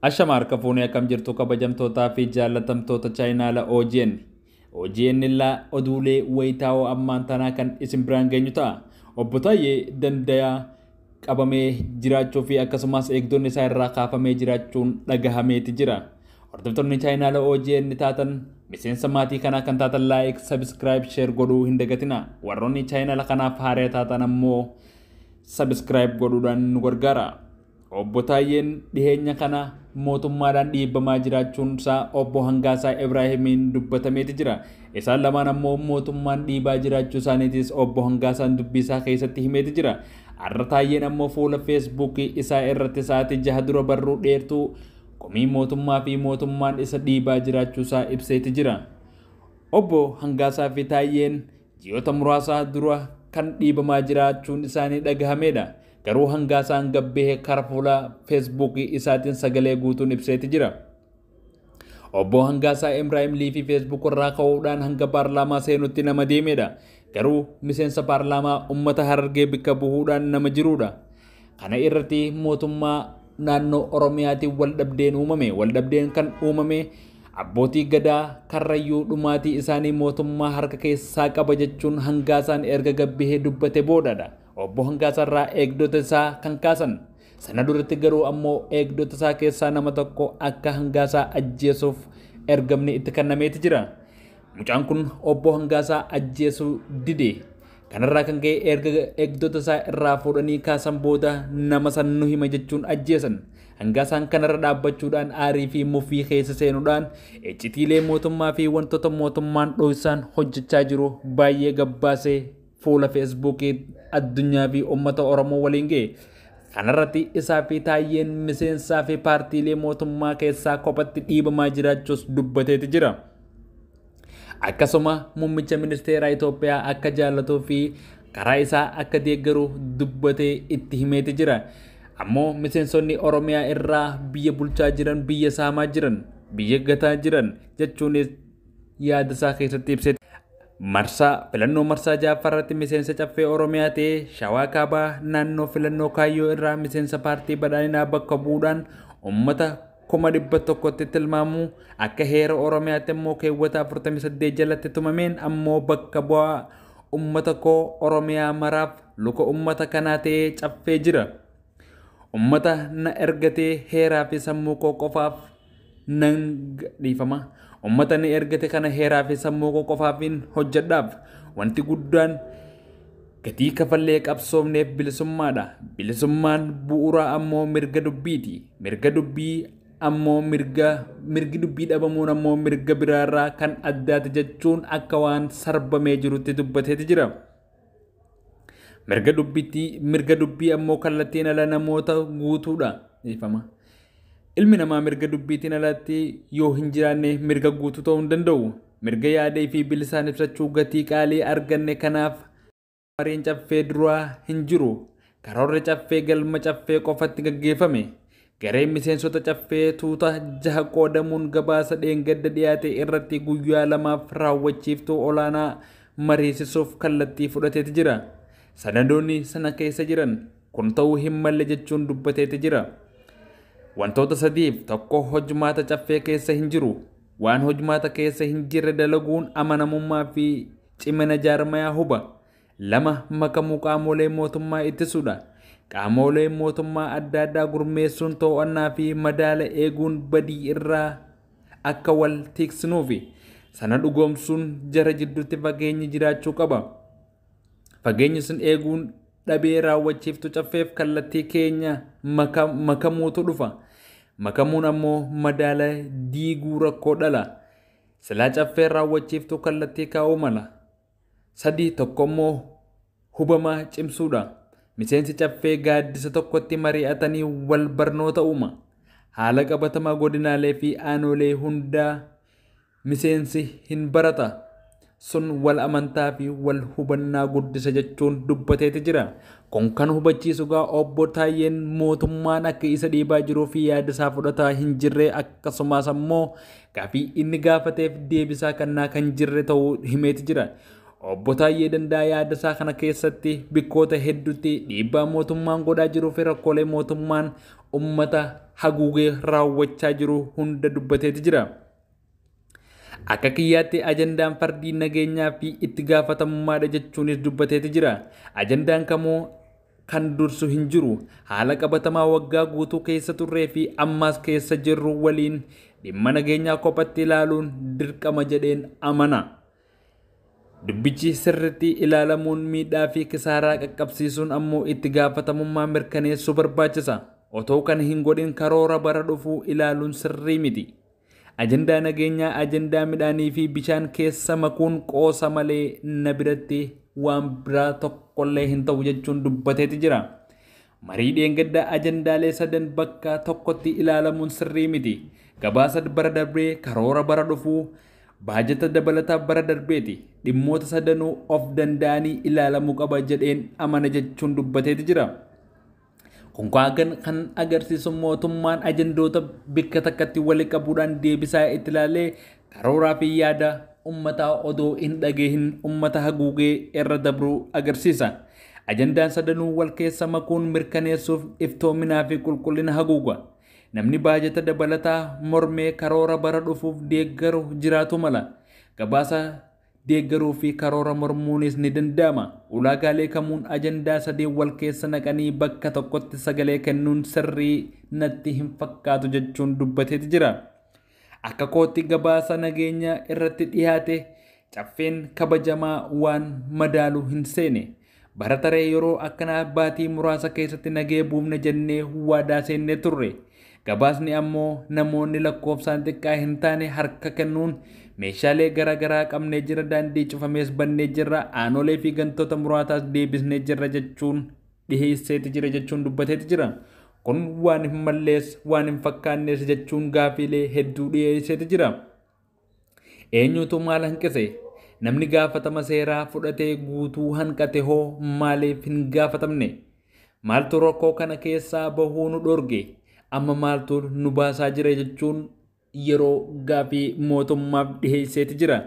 Ashama harka fuunee akkam jirtu kabajamtootaa fi jaallatamtoota chaayinaala OGN. OGN illaa oduulee wayitaawoo ammaan tanaa kan isin biraan geenyu ta'a. Obbo Taayyee Dandayaa qabamee jiraachuu fi akkasumas eegdonni isaa irraa kaafamee jiraachuun dhagahameeti jira. Hordoftoonni chaayinaala OGN taatan miseensa maatii kanaa kan taatan like, subscribe, share godhuu hin dagatina. Warroonni chaayinaala kanaaf haaraa taatan ammoo subscribe godhuudhaan nu gargaara. Obbo Taayyeen dhiheenya kana mootummaadhaan dhiibbamaa jiraachuun isaa obbo Hangaasaa Ibraahimiin dubbatameeti jira. Isaan lamaan ammoo mootummaan dhiibaa jiraachuu isaaniitis obbo Hangaasaan dubbii isaa keessatti himeeti jira. Har'a Taayyeen ammoo fuula feesbuukii isaa irratti sa'aatii 6 dura barruu dheertuu komii mootummaa fi mootummaan isa dhiibaa jiraachuu isaa ibseeti jira. Obbo Hangaasaa fi Taayyeen ji'oota muraasa dura kan dhiibamaa jiraachuun isaanii dhagahamedha. Garuu Hangaasaan gabbee karaa fuula feesbuukii isaatiin sagalee guutuun ibseeti jira. Obbo Hangaasaa Ibraahim Liifii feesbuuk irraa ka'uudhaan hanga paarlaamaa seenutti nama deemedha. Garuu miseensa paarlaamaa uummata Harargee bakka bu'uudhaan nama jirudha. Kana irratti mootummaa naannoo Oromiyaatiin waldhabdeen uumame. Waldhabdeen kan uumame abbootii gadaa karrayyuu dhumaatii isaanii mootummaa harka keessaa qaba jechuun Hangaasaan erga gabbihee dubbate boodadha. Obbo Hangaasaarraa eegdota isaa kan kaasan. Sana duratti garuu ammoo eegdota isaa keessaa nama tokko akka Hangaasaa ajjeesuuf ergamni itti kennameeti jira. Mucaan kun obbo Hangaasaa ajjeesuu dide. Kanarraa kan ka'e erga eegdota isaa irraa fuudhanii kaasan booda nama san nu hima jechuun ajjeesan. Hangaasaan kanarra dhaabbachuudhaan aarii fi mufii keessa seenuudhaan iccitiilee mootummaa fi wantoota mootummaan dhoksaan hojjechaa jiru baay'ee gabbaasee fuula feesbuukii addunyaa fi uummata Oromoo waliin ga'e. Kanarratti isaa fi Taayyeen miseensaa fi paartiilee mootummaa keessaa kophatti dhiibamaa jiraachuus dubbateeti jira. Akkasuma muummicha ministeeraa Itoophiyaa akka jaallatuu fi karaa isaa akka deeggaru dubbatee itti himeeti jira. Ammoo miseensonni Oromiyaa irraa biyya bulchaa jiran, biyya saamaa jiran, biyya gataa jiran jechuunis yaada isaa keessatti ibseeti. Marsaa filannoo marsaa ja'affaarratti miseensa caffee Oromiyaa ta'ee Shawaa Kaabaa naannoo filannoo Kaayyoo irraa miseensa paartii badhaadhinaa bakka bu'uudhaan uummata 100,000tti tilmaamu akka heera Oromiyaatti immoo keewwata 48 jalatti tumameen ammoo bakka bu'aa uummata koo Oromiyaa maraaf luka uummata kanaa ta'ee caffee jira. Uummata na ergatee heeraa fi sammuu koo qofaaf nan dhiifama. Uummata ni ergate kana heeraa fi sammuu koo qofaafin hojjedhaaf. Wanti guddaan gatii kafallee qabsoomneef bilisummaadha. Bilisummaan bu'uura ammoo mirga dubbiiti. Mirga dubbii ammoo mirgi dubbii dhabamuun ammoo mirga biraarraa kan addaati jechuun akka waan sarbamee jirutti dubbateeti jira. Mirga dubbii ammoo kallattiin ala namoota guutuudha. Dhiifama. Ilmi namaa mirga dubbiitiin alatti yoo hin jiraanne mirga guutuu ta'uu hin danda'u. Mirga yaadee fi bilisaan ibsachuu gatii qaalii arganne kanaaf mariin caffee duraa hin jiru. Karoorri caffee galma caffee qofatti gaggeeffame. Gareen miseensota caffee tuuta 6 qoodamuun gabaasa dheengadda dhiyaate irratti guyyaa 2 raawwachiiftuu olaanaa mariisisuuf kallattii fudhateeti jira. Sanadoonni sana keessa jiran kun ta'uu hin malle jechuun dubbateeti jira. Wantoota 3 tokko hojmaata caffee keessa hin jiru. Waan hojmaata keessa hin jirre dalaguun amanamummaa fi cimina jaarmayaa huba. 2 makamuu qaamolee mootummaa ittisuudha. Qaamolee mootummaa adda addaa gurmeessuun to'annaa fi madaala eeguun badii irraa akka wal tiksinuufi sana dhugoomsuun jara jidduutti fageenyi jiraachuu qaba. Fageenyi sun eeguun dhabee raawwachiiftu caffeef kallattii keenya makamuutu dhufa. Makamuun ammoo madaala diiguu rakkoo dhala. Silaa caffee raawwachiiftu kallattii kaa'uu mala. 3 tokko immoo hubamaa cimsuudha. Miseensi caffee gaaddisa tokkotti mari'atanii wal barnoota uuma. Haala qabatamaa godinaalee fi aanolee hundaa miseensi hin barata. Sun wal amantaa fi wal hubannaa guddisa jechuun dubbateeti jira. Kun kan hubachiisu gaa obbo Taayyeen mootummaan akka isa dhiibaa jiruu fi yaada isaa fudhataa hin jirre akkasumas ammoo gaaffii inni gaafateef deebisaa kennaa kan jirre ta'uu himeeti jira. Obbo Taayyee Danda'aa yaada isaa kana keessatti bikkoota hedduutti dhiibbaa mootummaan godhaa jiruu fi rakkoolee mootummaan uummata haguugee raawwachaa jiru hunda dubbateeti jira. Akka kiyyaatti ajandaan fardii nageenyaa fi itti gaafatamummaadha jechuunis dubbateeti jira. Ajandaan kamuu kan dursu hin jiru. Haala qabatamaa waggaa guutuu keessa turree fi ammaas keessa jirru waliin dhimma nageenyaa kophatti ilaaluun dirqama jedheen amana. Dubbichi sirriitti ilaalamuun miidhaa fi kisaaraa qaqqabsiisuun ammoo itti gaafatamummaa mirkaneessuu barbaachisa. Otoo kana hin godhin karoora bara dhufuu ilaaluun sirrii miti. Ajandaa nageenyaa ajandaa midhaanii fi bishaan keessa makuun qoosa malee na biratti waan biraa tokkollee hin ta'u jechuun dubbateeti jira. Marii dheengaddaa ajandaalee sadan bakka tokkotti ilaalamuun sirrii miti. Gabaasa bara darbee, karoora bara dhufuu, baajata dabalataa bara darbeeti. Dhimmoota sadanuu of danda'anii ilaalamuu qaba jedheen amana jechuun dubbateeti jira. Kun kan agarsiisu mootummaan ajandoota bakka takkatti walitti qabuudhaan deebisaa itti ilaalee karooraa fi yaada uummataa odoo hin dhageehin uummata haguugee irra dabruu agarsiisa. Ajandaan sadanuu wal keessa makuun mirkaneessuuf iftoominaa fi qulqullina haguuga. Namni baajata dabalataa mormee karoora bara dhufuuf deeggaru jiraatu mala. Gabaasa deeggaruu fi karoora mormuunis ni danda'ama. Ulaagaalee kamuun ajandaa sadeen wal keessa naqanii bakka tokkotti sagalee kennuun sirrii natti hin fakkaatu jechuun dubbateeti jira. Akka kootti gabaasa nageenya irratti dhiyaate caffeen kabajamaa waan madaalu hin seene. Bara taree yeroo akkanaa baatii muraasa keessatti nagee buufne jennee waadaa seennee turre. Gabaasni ammoo namoonni lakkoofsaan xiqqaa hin taane harka kennuun meeshaalee garaagaraa qabnee jira, daandii cufamees bannee jirra, aanolee fi gantoota muraasaas deebisnee jirra jechuun dhiheesseeti jira jechuun dubbateeti jira. Kun waan hin mallees waan hin fakkaannees jechuun gaafiilee hedduu dhiheesseeti jira. Eenyutu maal hanqise? Namni gaafatama seeraa fudhatee guutuu hanqate hoo maaliif hin gaafatamne? Maaltu rakkoo kana keessaa bahuu nu dhorge? Amma maaltu nu baasaa jira jechuun yeroo gaafii mootummaaf dhiheesseeti jira.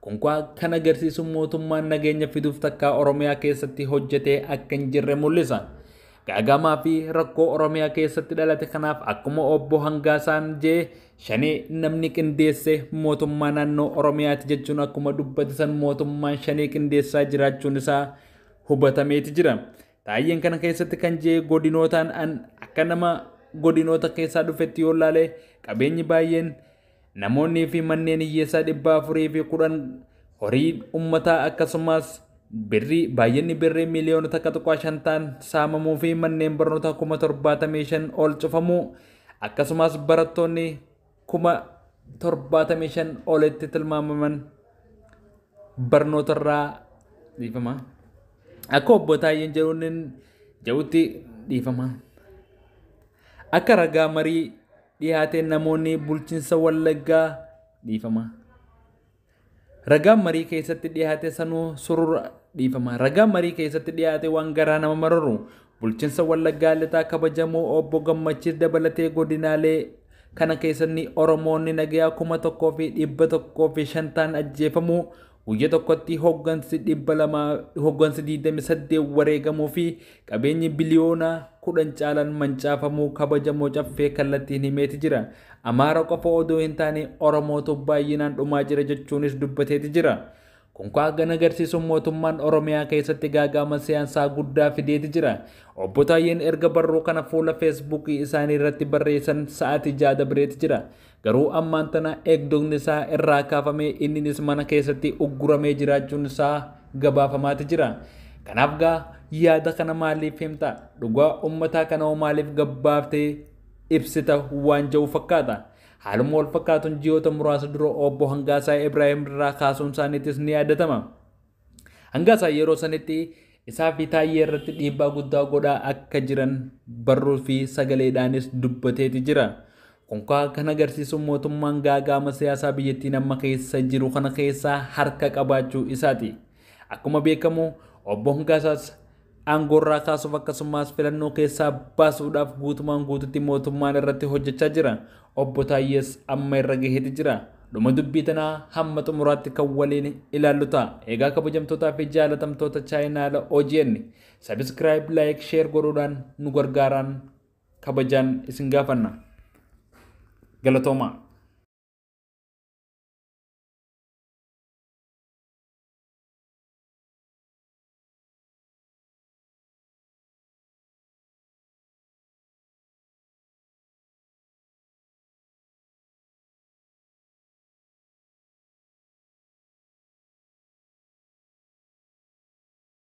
Kun kan agarsiisu mootummaan nageenya fiduuf takkaa Oromiyaa keessatti hojjetee akka hin jirre mul'isa. Gaagamaa fi rakkoo Oromiyaa keessatti dhalate kanaaf akkuma obbo Hangaasaan jee shanee namni qindeesse mootummaa naannoo Oromiyaati jechuun akkuma dubbate san mootummaan shanee qindeessaa jiraachuun isaa hubatameeti jira. Taayyeen kana keessatti kan jee godinootaan akka nama godinoota keessaa dhufetti yoo ilaale qabeenyi baay'een namoonni fi manneen hiyyeessaa 410 horii uummataa akkasumas birrii baay'inni birrii miliyoona 1.5 ta'an saamamuu fi manneen barnootaa 75,000 ol cufamuu akkasumas barattoonni 75,000 olitti tilmaamaman barnootarraa dhiifama. Akka obbo Taayyeen jedhutti dhiifama. Akka ragaa marii dhiyaate namoonni bulchiinsa Wallaggaa dhiifama. Ragaan marii keessatti dhiyaate sanuu surura dhiifama. Ragaan marii keessatti dhiyaate waan garaa nama mararu bulchiinsa Wallaggaa lixaa kabajamoo obbo Gammachiis dabalatee godinaalee kana keessatti Oromoonni nagayaa 1,105 ta'an ajjeefamuu guyya tokkotti hooggansi 228 wareegamuu fi qabeenyi biliyoona 10 caalan mancaafamuu kabajamoo caffee kallattiin himeeti jira. Amaara qofa odoo hin taane Oromootu baay'inaan dhumaa jira jechuunis dubbateeti jira. Kun kan agarsiisu mootummaan Oromiyaa keessatti gaaga'ama siyaasaa guddaa fideeti jira. Obbo Taayyeen erga barruu kana fuula Feesbuukii isaanii irratti barreessan sa'aatii 6 dabreeti jira. Garuu ammaan tana eegdonni isaa irraa kaafamee inninis mana keessatti ugguramee jiraachuun isaa gabaafamaati jira. Kanaaf gaa yaada kana maaliif himta? Dhugaa uummataa kana hoo maaliif gabbaaftee ibsita waan jedhu fakkaata. Haaluma wal fakkaatuun ji'oota muraasa dura obbo Hangaasaa Ibraahim irraa kaasuun isaaniitis ni yaadatama. Hangaasaa yeroo sanitti isaa fi Taayyee irratti dhiibbaa guddaa godhaa akka jiran barruu fi sagaleedhaanis dubbateeti jira. Kun kan agarsiisu mootummaan gaaga'ama siyaasaa biyyattiin amma keessa jiru kana keessaa harka qabaachuu isaati. Akkuma beekamu obbo Hangaasaas aangoorraa kaasuuf akkasumas filannoo keessaa baasuudhaaf guutumaan guututti mootummaan irratti hojjechaa jira. Obbo Taayyees amma irra gaheeti jira. Dhuma dubbii tanaa hamma xumuraatti kan waliin ilaallu ta'a. Egaa kabajamtootaa fi jaalatamtoota chaayinaala OGN subscribe, like, share godhuudhaan nu gargaaraan kabajaan isin gaafanna. Galatoomaa.